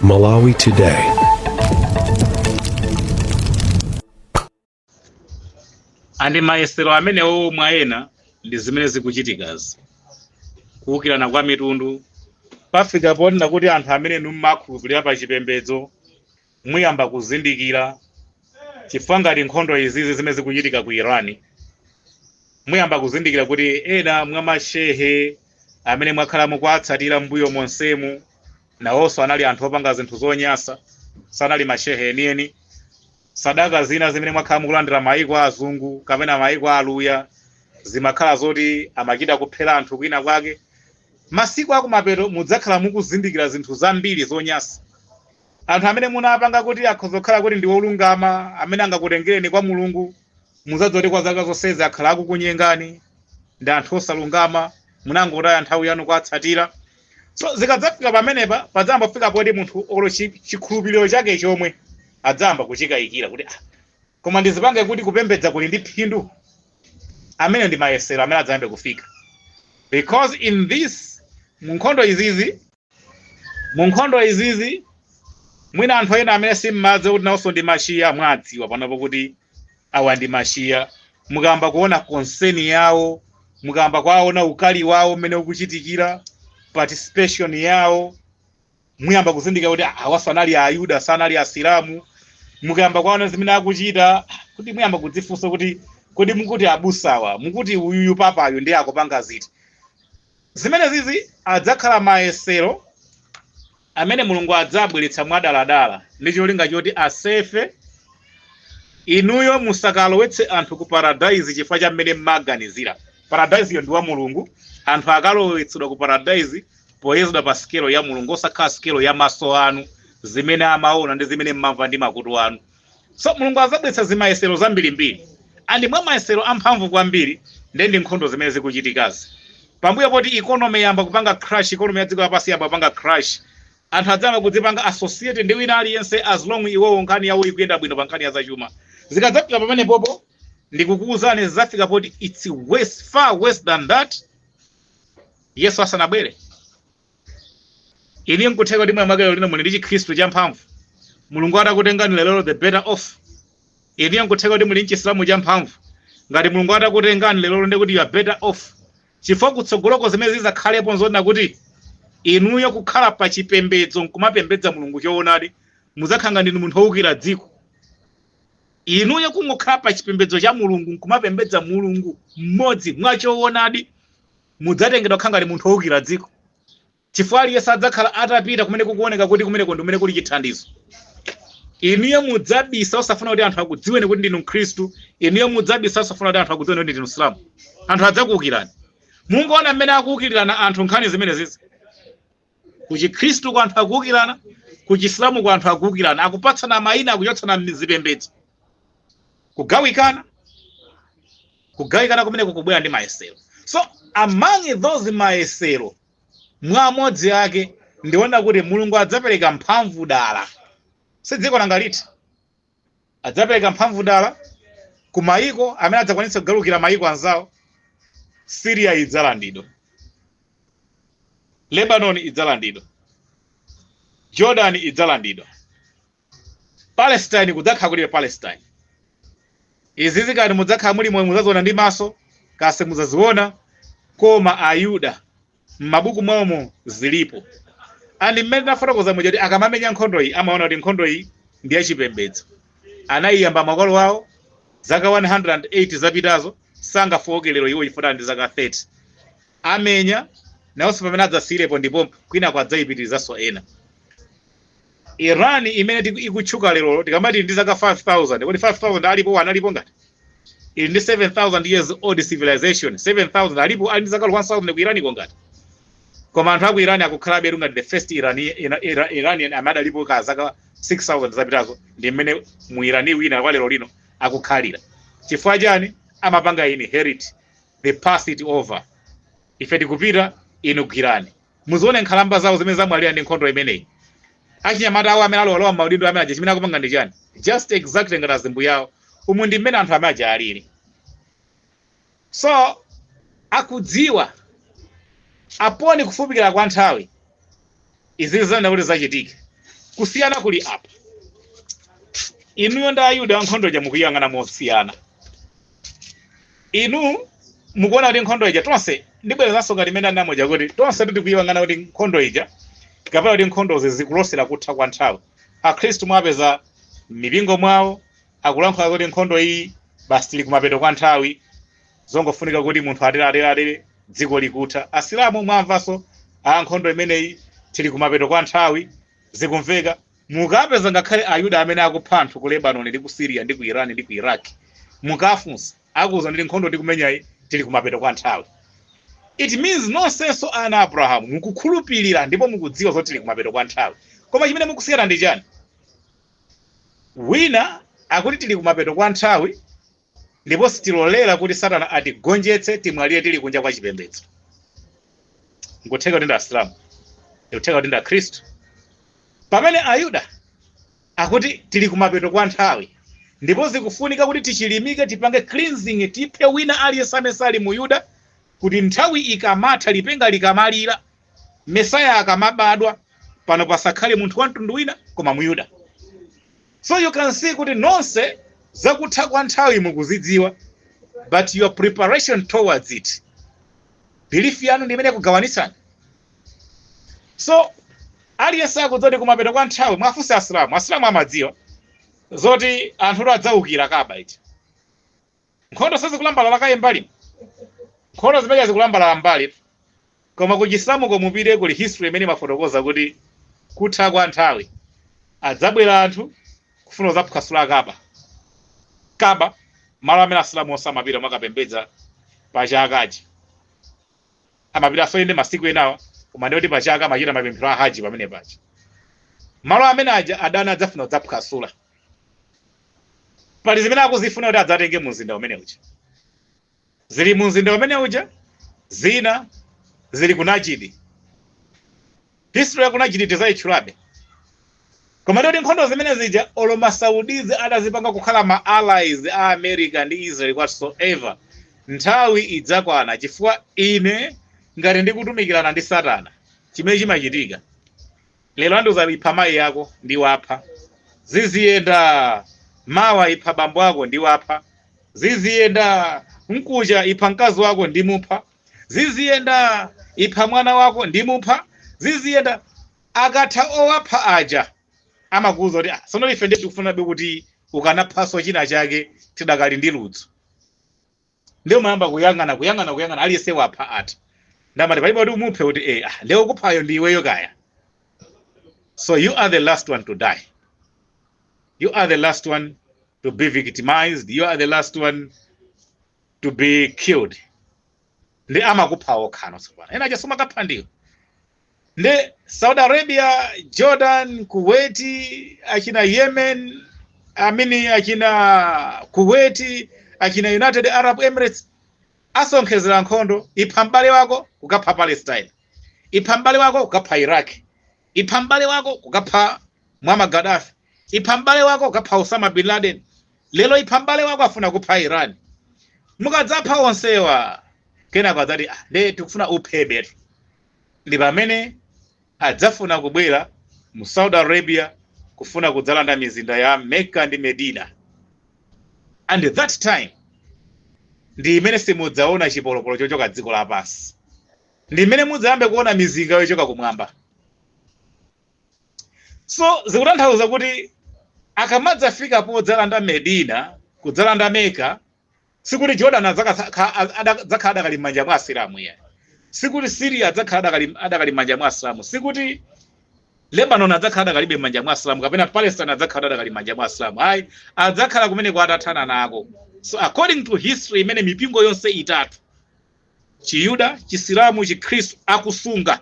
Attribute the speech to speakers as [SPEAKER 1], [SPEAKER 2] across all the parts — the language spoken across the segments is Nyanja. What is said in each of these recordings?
[SPEAKER 1] Malawi Today.
[SPEAKER 2] And mayesero amenewo mwa ena ndi zimene zikuchitikazi, kuwukirana kwa mitundu. Pafika ponena kuti anthu amene mumakhulupirira pa chipembedzo muyamba kuzindikira, chifukwa ngati nkhondo izizi zimene zikuchitika ku Iran, muyamba kuzindikira kuti ena mwa mashehe amene mwakhala mukuwatsatira m'mbuyo monsemu nawonso anali anthu opanga zinthu zonyasa, sanali mashehe enieni. Sadaka zina zimene mwakhala mukulandira maiko a azungu kapena maiko a aluya zimakhala zoti amachita kuphera anthu kwina kwake. Masiku akumapeto mudzakhala mukuzindikira zinthu zambiri zonyasa. Anthu amene munapanga kuti akhoza kukhala kuti ndi olungama amene angakutengereni kwa Mulungu, mudzadziwa kuti kwa zaka zonsezi akhala akukunyengani, ndi anthu osalungama, munangotaya nthawi yanu kuwatsatira. So zikadzafika pamenepa, padzayamba kufika poti munthu olo chikhulupiriro chake chomwe adzayamba kuchikayikira kuti, ah, koma ndizipange kuti kupembedza kuli ndi phindu? Amene ndi mayesero amene adzayambe kufika, because in this, mu nkhondo izizi, mu nkhondo izizi, mwina anthu ena amene simmadziwa kuti nawonso ndi mashiya, mwadziwa panopo kuti awa ndi mashiya. Mukayamba kuona concern yawo, mukayamba kuwaona ukali wawo mmene ukuchitikira, participation yawo, muyamba kuzindikira kuti awa sanali Ayuda, sanali Asilamu. Mukayamba kuwaona zimene akuchita, kuti muyamba kudzifunsa kuti kodi mukuti abusawa, mukuti uyuyu papayu ndiye akupanga ziti zimene zizi? Adzakhala mayesero amene Mulungu adzabweretsa mwadaladala ndi cholinga choti asefe inuyo musakalowetse anthu ku paradise chifukwa cha mmene mmaganizira. Paradise ndi wa Mulungu. Anthu akalowetsedwa ku paradise poyezedwa pa sikelo ya Mulungu, osakhala sikelo ya maso anu, zimene amaona ndi zimene mmamva ndi makutu anu. So Mulungu azabweretsa zimayesero zambirimbiri, and mwa mayesero amphamvu kwambiri ndiye ndi nkhondo zimene zikuchitikazi. Pambuyo poti economy yamba kupanga crash, economy ya dziko lapansi yamba kupanga crash, anthu adzayamba kudzipanga associate ndi wina aliyense as long iwowo nkhani yawo ikuyenda bwino pa nkhani ya zachuma. Zikadzafika pamenepopo, ndikukuwuzani, zidzafika poti it's worse, far worse than that Yesu asanabwere. Ine nkutheka kuti mwina mwake lero lino muli ndi Chikhristu champhamvu. Mulungu atakutengani lero, the better off. Ine nkutheka kuti muli ndi Chisilamu champhamvu. Ngati Mulungu atakutengani lero, ndi kuti you are better off, chifukwa kutsogoloko zimene zizakhalepo nzonena kuti inuyo kukhala pa chipembedzo nkumapembedza Mulungu choonadi, mudzakhala ndinu munthu wowukira dziko. Inuyo kungokhala pa chipembedzo cha Mulungu nkumapembedza Mulungu mmodzi mwachoonadi, mudzatengedwa kukhala ngati munthu wowukira dziko, chifukwa aliyense adzakhala atapita kumene kukuoneka kuti kumeneko ndi kumene kuli chithandizo. Inuyo mudzabisa osafuna kuti anthu akudziweni kuti ndinu Mkhristu. Inuyo mudzabisa osafuna kuti anthu akudziweni kuti ndinu Msilamu. Anthu adzakuwukirani. Mungoona mmene akuwukirirana anthu nkhani zimene zizi. Ku Chikhristu kwa anthu akuwukirana, ku Chisilamu kwa anthu akuwukirana, akupatsana mayina, akuchotsana mzipembedzo, kugawikana. Kugawikana kumene kukubwera ndi mayesero. So among those mayesero, mwa amodzi ake ndiona kuti Mulungu adzapereka mphamvu dala, si dziko nanga liti, adzapereka mphamvu dala ku mayiko amene adzakwanitsa kugalukira mayiko anzawo. Syria idzalandidwa, Lebanon idzalandidwa, Jordan idzalandidwa, Palestine kudzakhala kulibe Palestine. Izi zikati mudzakhala muli moyo mudzaziona ndi maso kase mudzaziona, koma Ayuda m'mabuku mwawomo zilipo. And mmene tinafotokoza muja kuti akamamenya nkhondo iyi, amaona kuti nkhondo iyi ndi yachipembedzo. Anayiyamba makolo awo zaka 108 zapitazo, sangafowoke lero iwo chifukwa ndi zaka 30. Amenya nawonso pamene adzasiyirepo, ndipo kwinako adzayipitirizanso ena. Iran imene ikutchuka lero, tikamati ndi zaka 5000, kodi 5000 alipo analipo ngati ili ndi 7000 years old civilization? 7000 alipo ali ndi zaka 1000 ku Iran ko ngati? Koma anthu aku Iran akukhalabe ngati the first Iranian amene adalipo ka zaka 6000 zapitazo, ndi mmene mu Irani wina kwa lero lino akukhalira. Chifukwa chani? Amapanga inherit, they pass it over. Ife tikupita, inu gwirani. Muzione nkhalamba zawo zimene zamwalira ndi nkhondo imeneyi. Achinyamata awo amene alowalowa m'maudindo amene aja, chimene akupanga ndi chani? Just exactly ngati azimbuyawo. Umu ndi mmene anthu amene aja alili. So akudziwa aponi kufupikira kwa nthawi izi zizanena kuti zachitike. Kusiyana kuli apa: inuyo ndi Ayuda, nkhondo ija mukuyang'ana mosiyana. Inu mukuona kuti nkhondo ija, tonse, ndibwerezanso ngati imene anamoja kuti tonse tikuyang'ana kuti nkhondo ija kapena kuti nkhondozi zikulosera kutha kwa nthawi. Akhristu mwapeza mipingo mwawo akulankhula kuti nkhondo iyi basi, tili kumapeto kwa nthawi, zongofunika kuti munthu atere, atere, atere, dziko likutha. Asilamu mwamvanso a nkhondo imeneyi tili kumapeto kwa nthawi, zikumveka. Mukapeza ngakhale Ayuda amene akupha anthu ku Lebanon ndi ku Syria ndi ku Iran ndi ku Iraq, mukafunsa akuza ndi nkhondo tikumenyayi tili kumapeto kwa nthawi. It means nonsenso ana Abrahamu mukukhulupirira ndipo mukudziwa zoti tili kumapeto kwa nthawi. Koma chimene mukusiyana ndi chani? Wina akuti tili kumapeto kwa nthawi ndipo sitilolera kuti Satana atigonjetse, timwalire tili kunja kwa chipembedzo. Nkutheka kuti ndi Asilamu, ndikutheka kuti ndi Akhristu. Pamene Ayuda akuti tili kumapeto kwa nthawi ndipo zikufunika kuti tichilimike, tipange cleansing, tiphe wina aliyense amene sali mu Yuda, kuti nthawi ikamatha, lipenga likamalira, Mesaya akamabadwa, pano pasakhale munthu wa mtundu wina koma Muyuda. So you can see kuti nonse zakutha kwa nthawi mukuzidziwa, but your preparation towards it, belief yanu ndi imene ikugawanitsani. So aliyense akudziwa kuti kumapeto kwa nthawi. Mwafunsa Asilamu, Asilamu amadziwa zoti anthu adzaukira Kaba iti. Nkhondo sizikulambalala kaye mbali, nkhondo zimene zikulambalala mbali, koma ku Chisilamu komupite kuli history imene imafotokoza kuti kutha kwa nthawi adzabwera anthu kufuna kudzaphwasula Kaba. Kaba, malo amene Asilamu onse amapita makapembedza pa chakachi, amapita inde masiku enawa, koma ndikuti pa chaka amachita mapemphero a Haji pamene pachi. Malo amene aja adani adzafuna kudzaphwasula. Pali zimene akuzifuna kuti adzatenge mu mzinda umene uja, zili mu mzinda umene uja, zina zili ku Najidi. History ya ku Najidi tizayitchulabe. Koma ndikuti nkhondo zimene zija, olo ma Saudis adazipanga kukhala ma allies a America ndi Israel whatsoever, nthawi idzakwana. Chifukwa ine ngati ndikutumikirana ndi Satana, chimene chimachitika lero andiuza ipha mayi yako, ndiwapha, ziziyenda. Mawa ipha bambo ako, ndiwapha, ziziyenda. Mkucha ipha mkazi wako, ndimupha, ziziyenda. Ipha mwana wako, ndimupha, ziziyenda. Akatha owapha aja amakuwuza kuti, "Ah, sono ife ndiye tikufunabe kuti ukanaphaso china chake, tidakali ndi ludzu." Ndiye umayamba kuyang'ana, kuyang'ana, kuyang'ana, aliyense wapha ati ndamati palibe kuti umuphe kuti ah, ndiye ukuphayo ndi iweyo kaya. So you are the last one to die, you are the last one to be victimized, you are the last one to be killed. Ndi amakupha okhano tsopano, ena aja somakapha ndiwo. Ndi Saudi Arabia, Jordan, Kuwait, achina Yemen amini, achina Kuwait, achina United Arab Emirates asonkhezera nkhondo. Ipha m'bale wako, kukapha Palestine. Ipha m'bale wako, kukapha Iraq. Ipha m'bale wako, kukapha Muammar Gaddafi. Ipha m'bale wako, kukapha Osama bin Laden. Lero ipha m'bale wako, afuna kupha Iran. Mukadzapha onsewa, kenako adzati, "Ah, nde tikufuna uphebetu." Ndi pamene adzafuna kubwera mu Saudi Arabia kufuna kudzalanda mizinda ya Mecca ndi Medina, and that time ndi imene simudzaona chipolopolo chochoka dziko lapansi, ndi imene mudzayambe kuona mizinga yochoka kumwamba. So zikutanthauza kuti akamadzafika podzalanda Medina, kudzalanda Mecca, sikuti Jordan adzakhala adakali m'manja mwa Asilamu iye, sikuti Syria adzakhala adakali m'manja mwa Asilamu, sikuti Lebanon adzakhala adakalibe m'manja mwa Asilamu, kapena Palestine adzakhala adakali m'manja mwa Asilamu, ayi, adzakhala kumeneko atathana nako. So according to history imene mipingo yonse itatu, Chiyuda, Chisilamu, Chikhristu, akusunga,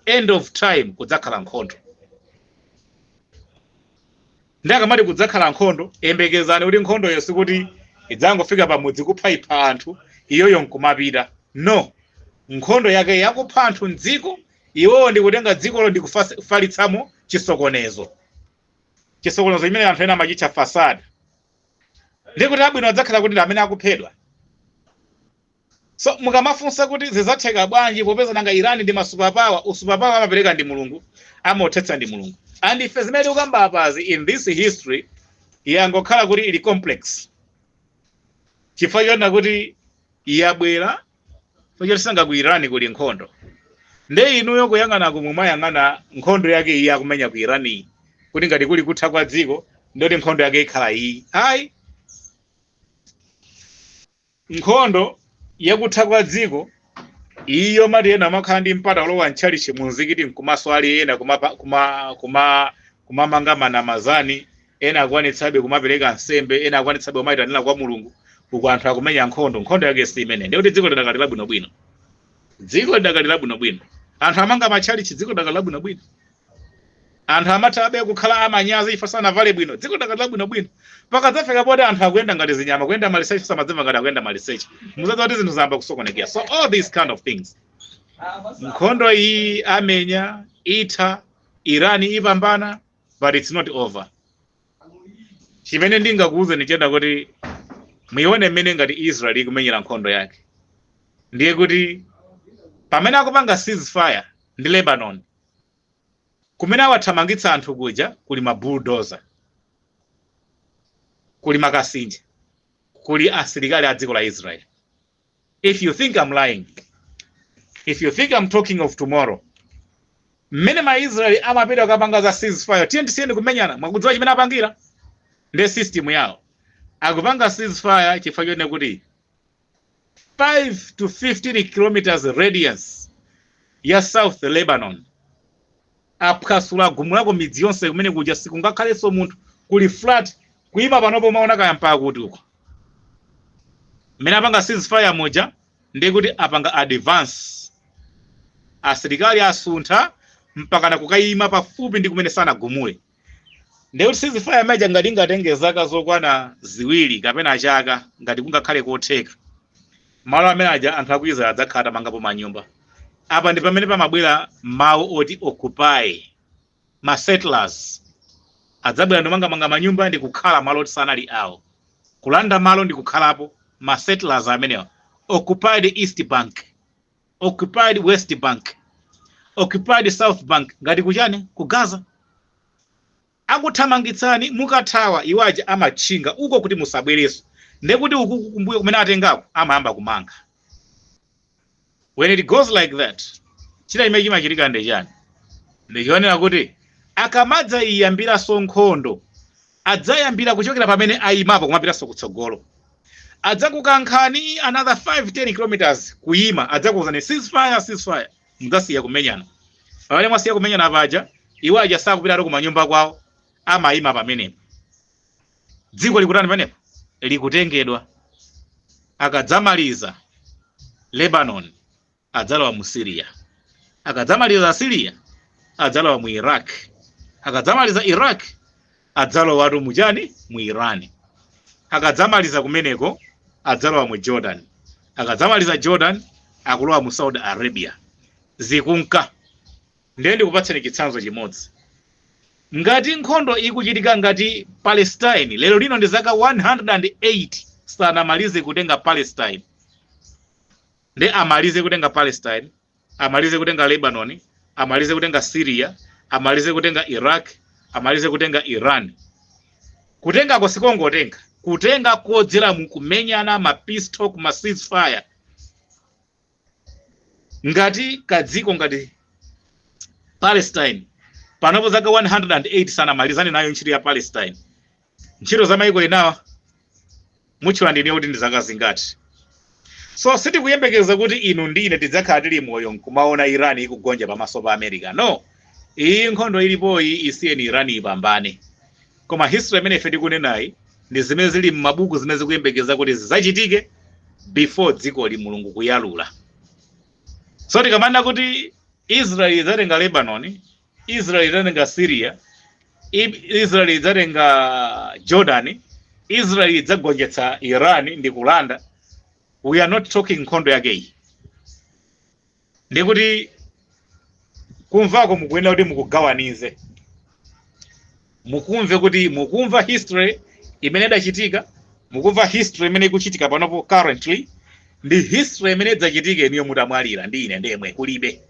[SPEAKER 2] end of time kudzakhala nkhondo. Ndi akamati kudzakhala nkhondo, yembekezani kuti nkhondoyo sikuti idzangofika pamudzi kupha ipha anthu, iyoyo nkumapita. No, nkhondo yake yakupha anthu mdziko, iwowo ndikutenga dzikolo ndi kufalitsamo chisokonezo, chisokonezo chimene anthu ena amachitcha fasad. Ndi kuti abwino adzakhala kuti ndi amene akuphedwa. So mukamafunsa kuti zidzatheka bwanji, popeza nanga Iran ndi masuperpower, usuperpower amapereka ndi Mulungu, amauthetsa ndi Mulungu. And ife zimene tikukamba apazi, in this history yangokhala kuti ili complex chifukwa chona kuti yabwera chifukwa choti sanga ku Iran kuli nkhondo. Nde inuyo kuyang'ana kumwe mwayang'ana nkhondo yake iyi akumenya ku Iran iyi, kuti ngati kuli kutha kwa dziko ndoti nkhondo yake ikhala iyi. Ayi, nkhondo yakutha kwa dziko iyo mati ena amakhala ndi mpata olowa mtchalichi, munzikiti, nkumaswali, ena kumamanga manamazani, ena akwanitsabe kumapereka nsembe, ena akwanitsabe kumayitanira kwa Mulungu, uku anthu akumenya nkhondo. Nkhondo yake si imene. Ndikuti dziko lidakali labwinobwino, dziko lidakali labwinobwino. Anthu amanga matchalichi, dziko lidakali labwinobwino. Anthu amathabe kukhala amanyazi ife sanavale bwino, dziko lidakali labwinobwino. Pakadzafika poti anthu akuyenda ngati zinyama, kuyenda maliseche, samadzimva ngati akuyenda maliseche, muzadza kuti zinthu zayamba kusokonekera. So all these kind of things, nkhondo iyi amenya itha, Iran ipambana, but it's not over. Chimene ndingakuuze nichenda kuti muione mmene ngati Israel ikumenyera nkhondo yake, ndiye kuti pamene akupanga ceasefire ndi Lebanon, kumene awathamangitsa anthu kuja kuli ma bulldozer, kuli makasinja, kuli asilikali a dziko la Israel. If you think I'm lying, if you think I'm talking of tomorrow, mmene ma Israeli amapita kukapanga za ceasefire, tiye tisiyeni kumenyana, mwakudziwa chimene apangira ndi system yawo, akupanga ceasefire chifukwa chone kuti 5 to 15 kilometers radius ya South Lebanon aphwasula, gumulako midzi yonse kumene kuja, sikungakhalenso munthu, kuli flat. Kuyima panopo umaona kaya mpaka kuti uko. Mmene apanga ceasefire muja, ndiye kuti apanga advance, asilikali asuntha mpakana kukayima pafupi ndi kumene sanagumule. Ndiye kuti ceasefire maja ngati ingatenge zaka zokwana 2 kapena chaka, ngati kungakhale kotheka, malo amene aja anthu aku Israel adzakhala atamangapo manyumba. Apa ndi pamene pamabwera mawu oti occupy. Ma settlers adzabwera ndomangamanga manyumba ndi kukhala malo oti sanali awo, kulanda malo ndi kukhalapo. Ma settlers amenewa occupied East Bank, occupied West Bank, occupied South Bank, ngati kuchani, ku Gaza. Akuthamangitsani, mukathawa, iwo aja amatchinga uko kuti musabwerenso. Ndekuti uku kumbuyo kumene atengako amayamba kumanga. When it goes like that, china chimene chimachitika ndi chani? Ndichionera kuti akamadza iyambiranso nkhondo, adzayambira kuchokera pamene ayimapo kumapitanso kutsogolo. Adzakukankhani another 5 10 kilometers kuyima, adzakuwuzani ceasefire, ceasefire, mudzasiya kumenyana. Pamene mwasiya kumenyana paja, iwo aja sakupitatu kumanyumba kwawo, amayima pamenepo. Dziko likutani pamenepo? Likutengedwa. Akadzamaliza Lebanon, adzalowa mu Syria. Akadzamaliza Syria, adzalowa mu Iraq. Akadzamaliza Iraq, adzalowatu muchani? Mu Iran. Akadzamaliza kumeneko, adzalowa mu Jordan. Akadzamaliza Jordan, akulowa mu Saudi Arabia. Zikunka. Ndiye ndikupatseni chitsanzo chimodzi. Ngati nkhondo ikuchitika ngati Palestine lero lino ndi zaka 108 sanamalize kutenga Palestine, ndi amalize kutenga Palestine, amalize kutenga Lebanon, amalize kutenga Syria, amalize kutenga Iraq, amalize kutenga Iran. Kutengako sikongotenga, kutenga kodzera mu kumenyana, ma peace talk, ma ceasefire. Ngati kadziko ngati Palestine panopo zaka 108 sanamalizane nayo ntchito ya Palestine, ntchito za maiko enawa mutchula ndine kuti ndi zaka zingati? So sitikuyembekeza kuti inu ndi ine tidzakhala tili moyo nkumaona Iran ikugonja pamaso pa America. No, iyi nkhondo ilipoyi, isiyeni Iran ipambane. Koma history imene ife tikunenayi ndi zimene zili m'mabuku, zimene zikuyembekeza kuti zidzachitike before dzikoli Mulungu kuyalula. So tikamanena kuti Israel idzatenga Lebanon, Israel idzatenga Syria, Israel idzatenga Jordan, Israel idzagonjetsa Iran ndi kulanda, we are not talking nkhondo yake iyi. Ndikuti kumvako mukuyenera kuti mukugawanize, mukumve kuti mukumva history imene idachitika, mukumva history imene ikuchitika panopo currently. Ndi history imene idzachitike niyo mutamwalira ndi ine ndemwe kulibe.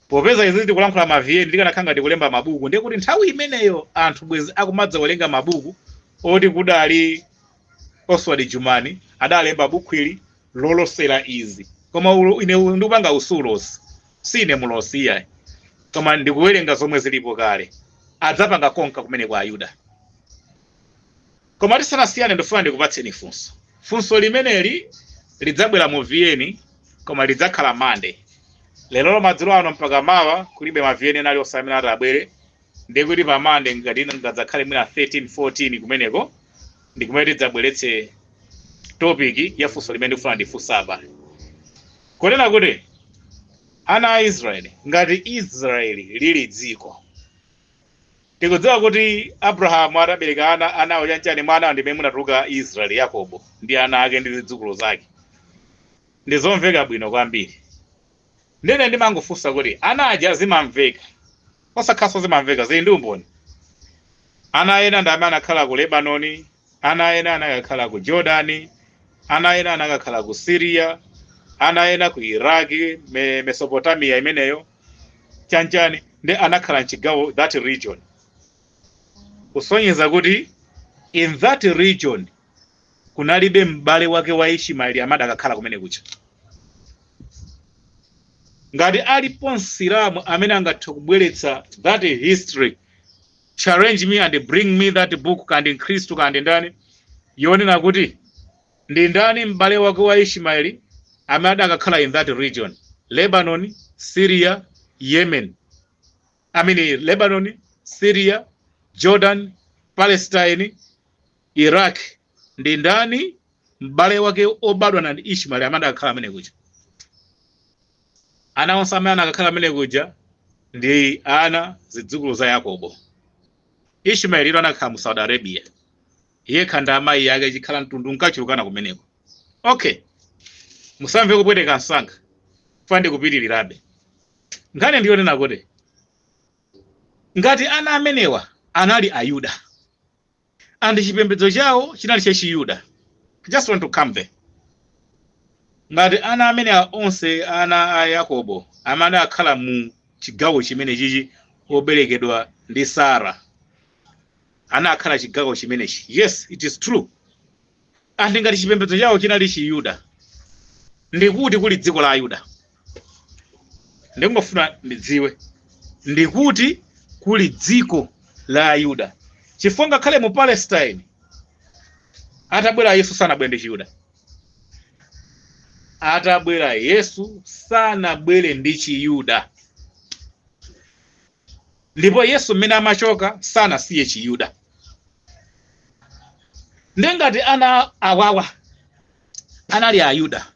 [SPEAKER 2] Popeza izi tikulankhula ma VN, tikanakhala ngati kulemba mabuku, ndiye kuti nthawi imeneyo anthu bwezi akumadzawerenga mabuku oti kudali Oswald Jumani adalemba buku ili lolosera izi. Koma ine ndikupanga usulosi, sine mulosi iyayi, koma ndikuwerenga zomwe zilipo kale. Adzapanga conquer kumene kwa Ayuda. Koma tisanasiyane, ndifuna ndikupatseni funso. Funso limeneli lidzabwera mu VN, koma lidzakhala Mande. Lero madzulo ano mpaka mawa kulibe ma VN ena alionse amene atabwere. Ndiye kuti pa Mande, ngati ngadzakhale mwina 13 14 kumeneko, ndi kumene tidzabweretse topic ya funso limene ndikufuna ndifunsa apa, kunena kuti ana a Israeli, ngati Israeli lili dziko, tikudziwa kuti Abrahamu atabereka ana, anawo chanchani, mwana ndimene munatuluka Israeli, Yakobo ndi ana ake ndi zidzukulu zake, ndizomveka bwino kwambiri. Ndine ndimangofunsa kuti ana aja zimamveka, osakhaso zimamveka, zili ndi umboni. Ana ena ndi amene anakhala ku Lebanoni, ana ena anakakhala ku Jordani, ana ena anakakhala ku Syria, ana ena ku Iraki, Mesopotamia imeneyo chanchani, ndi anakhala mchigawo, that region, kusonyeza kuti in that region kunalibe m'bale wake wa Ishimaeli amene akakhala kumene kucha. Ngati alipo Msilamu amene angathe kubweretsa that history, challenge me and bring me that book, kandi Mkhristu kandi ndani, yonena kuti ndi ndani m'bale wake wa Ishimaeli amene adakakhala in that region, Lebanon, Syria, Yemen, I mean Lebanon, Syria, Jordan, Palestine, Iraq, ndi ndani m'bale wake obadwa na Ishmaeli amene adakakhala amene kuja? Ana onse amene anakakhala amene kuja ndi ana zidzukulu za Yakobo. Ishmaeli ilo anakhala mu Saudi Arabia yekha ndi amayi ake, chikhala mtundu nkachulukana kumeneko. Okay, musamve kupweteka msanga, fa ndikupitirirabe. Nkhani ndiyonena kuti ngati ana amenewa anali Ayuda and chipembedzo chawo chinali chachiyuda, just want to come there, ngati ana amenewa onse, ana a Yakobo amene akhala mu chigawo chimene chichi, oberekedwa ndi Sara, anakhala chigawo chimenechi, yes, it is true, and ngati chipembedzo chawo chinali Chiyuda, ndikuti kuli dziko la Ayuda? Ndingofuna ndidziwe ndikuti kuli dziko la Ayuda, chifukwa ngakhale mu Palestine atabwera Yesu sanabwere ndi Chiyuda. Atabwera Yesu sanabwere ndi Chiyuda, ndipo Yesu mmene amachoka sanasiye Chiyuda. Ndengati ana awawa anali Ayuda,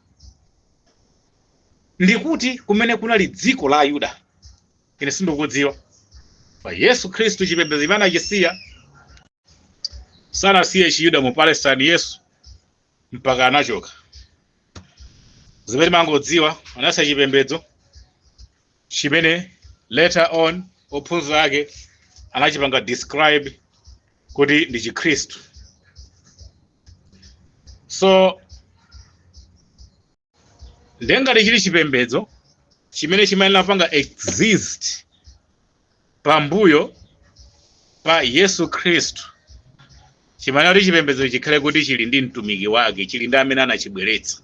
[SPEAKER 2] ndikuti kumene kunali dziko la Ayuda? Ine sindikudziwa. Pa Yesu Khristu chipembedzo chimene anachisiya, sanasiye Chiyuda mu Palestine Yesu mpaka anachoka. Zimene mangodziwa, anasiya chipembedzo chimene later on ophunzira ake anachipanga describe kuti ndi Chikhristu. So ndengati chili chipembedzo chimene chimayenera kupanga exist pambuyo pa Yesu Khristu, chimayenera kuti chipembedzo chikhale kuti chili ndi mtumiki wake, chili ndi amene anachibweretsa.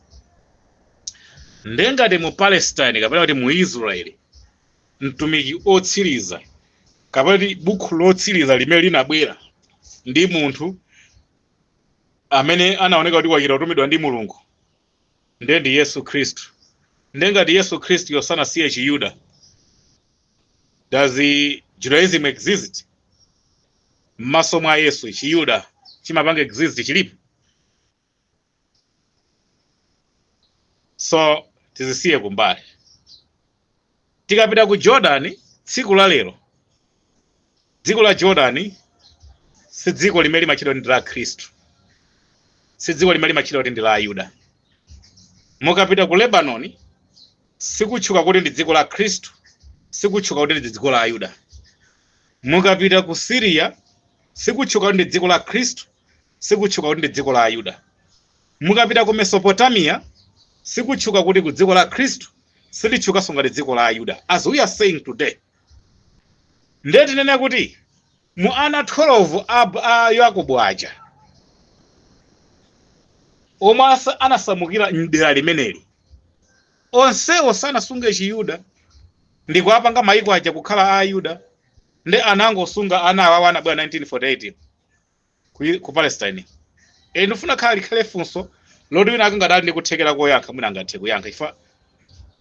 [SPEAKER 2] Ndengati mu Palestine kapena kuti mu Israeli mtumiki otsiriza kapena kuti buku lotsiriza limene linabwera ndi munthu amene anaoneka kuti wachita kutumidwa ndi Mulungu, ndiye ndi Yesu Khristu. Ndengati Yesu Khristu yosanasiye Chiyuda, does the Judaism exist m'maso mwa Yesu? Chiyuda chimapanga exist, chilipo? So tizisiye kumbali. Tikapita ku Jordan tsiku la lero, dziko la Jordan si dziko limene limachitwa ndi la Khristu, si dziko limene limachitwa kuti ndi la Ayuda. Mukapita ku Lebanon, sikutchuka kuti ndi dziko la Khristu, sikutchuka kuti ndi dziko la Ayuda. Mukapita ku Syria, sikutchuka kuti ndi dziko la Khristu, sikutchuka kuti ndi dziko la Ayuda. Mukapita ku Mesopotamia Sikutchuka kuti ku dziko la Khristu, silitchukanso ngati dziko la Ayuda as we are saying today. Ndiye tinene kuti mu ana 12 a Yakobo aja omwe anasamukira mdera limeneli, onsewo sanasunge Chiyuda ndikuapanga mayiko aja kukhala a Ayuda. Ndi anangosunga ana awawo anabwera 1948 ku Palestine. Ndifuna khala likhale funso loti wina akangadali ndi kuthekera koyankha, mwina angathe kuyankha. Ifa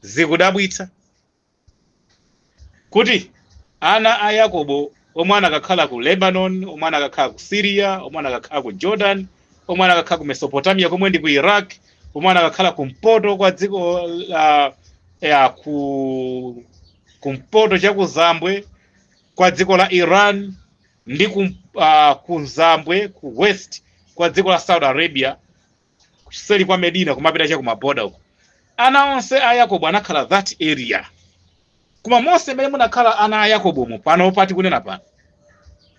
[SPEAKER 2] zikudabwitsa kuti ana a Yakobo omwe anakakhala ku Lebanon, omwe anakakhala ku Syria, omwe anakakhala ku Jordan, omwe anakakhala ku Mesopotamia komwe ndi ku Iraq, omwe anakakhala kumpoto kwa dziko la ya ku kumpoto cha kuzambwe kwa dziko la Iran ndi ku zambwe ku west kwa dziko la Saudi Arabia, kuseli kwa Medina kumapita cha kumaboda uko, ana onse a Yakobo anakhala that area. Koma monse mmene munakhala ana a Yakobo mu pano pati kunena pano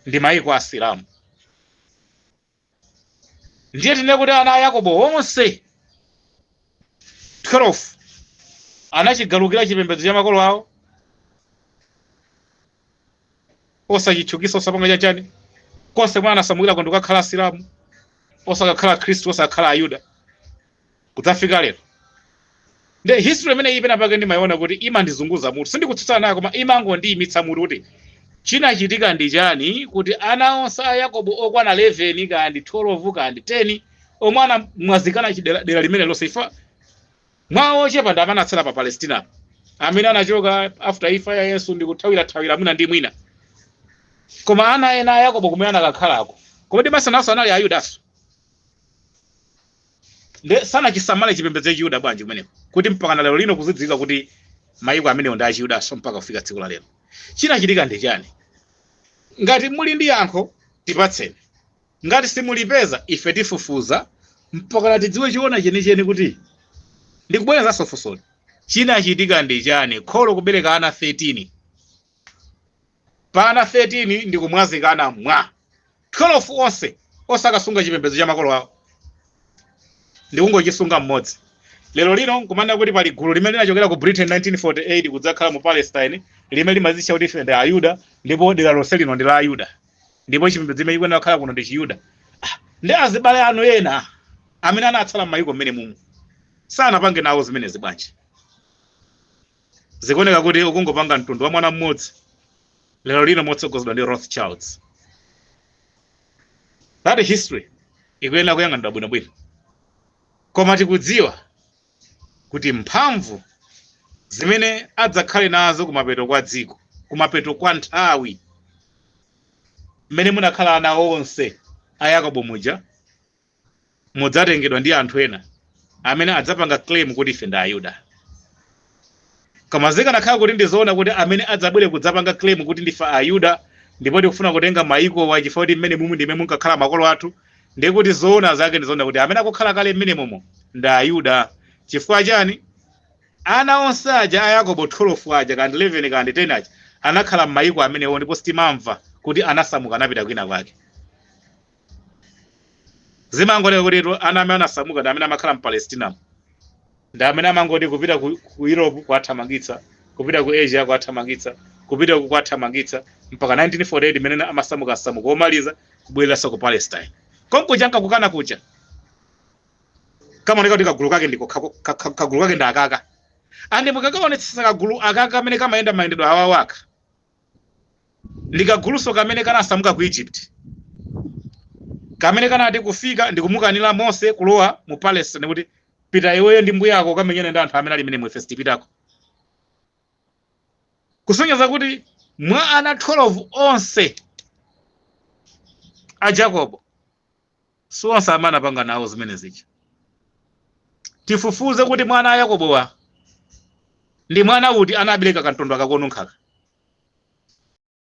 [SPEAKER 2] ndi mayiko a Asilamu. Ndiye tinene kuti ana a Yakobo onse 12 anachigalukira chipembedzo cha makolo awo, osachitchukisa, osapanga chachani, konse mwana anasamukira kondo kukakhala Asilamu, osakakhala Khristu, osakakhala Ayuda kudzafika lero. Nde history imene iyi pena pake ndimayiona kuti imandizunguza mutu. Sindikutsutsana nayo, koma imangondiyimitsa mutu kuti chinachitika ndi chani kuti ana onse a Yakobo okwana 11 kandi 12 kandi 10 omwe anamwazikana chidera dera limene lonse, ifa mwa ochepa ndi amene anatsala pa Palestina, amene anachoka after imfa ya Yesu ndi kuthawirathawira mwina ndi mwina. Koma ana ena a Yakobo kumene anakakhalako, koma ndi masananso anali Ayudaso, nde sanachisamale chipembedzo cha Chiyuda bwanji kumeneko kuti mpaka na lero lino kuzidziwika kuti mayiko amenewo ndi Achiyudaso mpaka kufika tsiku la lero? Chinachitika ndi chani? Ngati muli ndi yankho, tipatseni. Ngati simulipeza, ife tifufuza mpaka tidziwe chiona chenicheni. Kuti ndikubwerezanso funsoli, chinachitika ndi chani kholo kubereka ana 13, pa ana 13 ndi kumwazikana mwa 12 onse, osakasunga chipembedzo cha makolo awo, ndikungochisunga mmodzi? Lero lino nkumanena kuti pali gulu limene linachokera ku Britain 1948 kudzakhala mu Palestine, limene limadzitcha kuti ife ndi Ayuda, ndipo dera lonse lino ndi la Ayuda, ndipo chipembedzo chimene chikuyenera kukhala kuno ndi Chiyuda. Ah, ndi azibale anu ena amene anatsala m'mayiko mmene mumu sanapange nawo zimenezi bwanji? Zikuoneka kuti ukungopanga mtundu wa mwana mmodzi lero lino motsogozedwa ndi Rothschilds. That history ikuyenera kuyang'anidwa bwinobwino. Koma tikudziwa kuti mphamvu zimene adzakhale nazo kumapeto kwa dziko, kumapeto kwa nthawi, mmene munakhala ana onse a Yakobo muja, mudzatengedwa ndi anthu ena amene adzapanga claim kuti ife ndi Ayuda. Koma zikanakhala kuti ndizoona kuti amene adzabwere kudzapanga claim kuti ndife Ayuda ndipo tikufuna kutenga mayiko wachifukwa kuti mmene mumu ndime munkakhala makolo athu, ndiye kuti zoona zake ndizoona kuti amene akukhala kale mmene momo ndi Ayuda. Chifukwa chani? Ana onse aja a Yakobo 12 aja, kandi 11 kandi 10 aja, anakhala m'mayiko amenewo ndipo sitimamva kuti anasamuka anapita kwina kwake. Zimangoneka kuti ana amene anasamuka ndi amene amakhala mu Palestina, ndi amene amangoti kupita ku Europe kuwathamangitsa, kupita ku Asia kuwathamangitsa, kupita ku kuwathamangitsa, mpaka 1948 imene amasamuka samuka omaliza kubwereranso ku Palestine. Konkuja nkakukana kuja kamaoneka kuti kagulu kake ndiko kagulu kake ndi akaka andi mukakaonetsetsa kagulu akaka kamene kamayenda mayendedwe awawaka ndi kaguluso kamene kanasamuka ku Egypt, kamene kanati kufika ndikumukanira Mose kulowa mu Palestine kuti, "Pita iweyo ndi mbuyako kamenyane ndi anthu amene ali mene ife sitipitako." Kusonyeza kuti mwa ana 12 onse a Jacobo, si onse amene anapanga nawo zimene zija. Tifufuze kuti mwana a Yakobowa ndi mwana uti anabereka kantondo akakonunkhaka.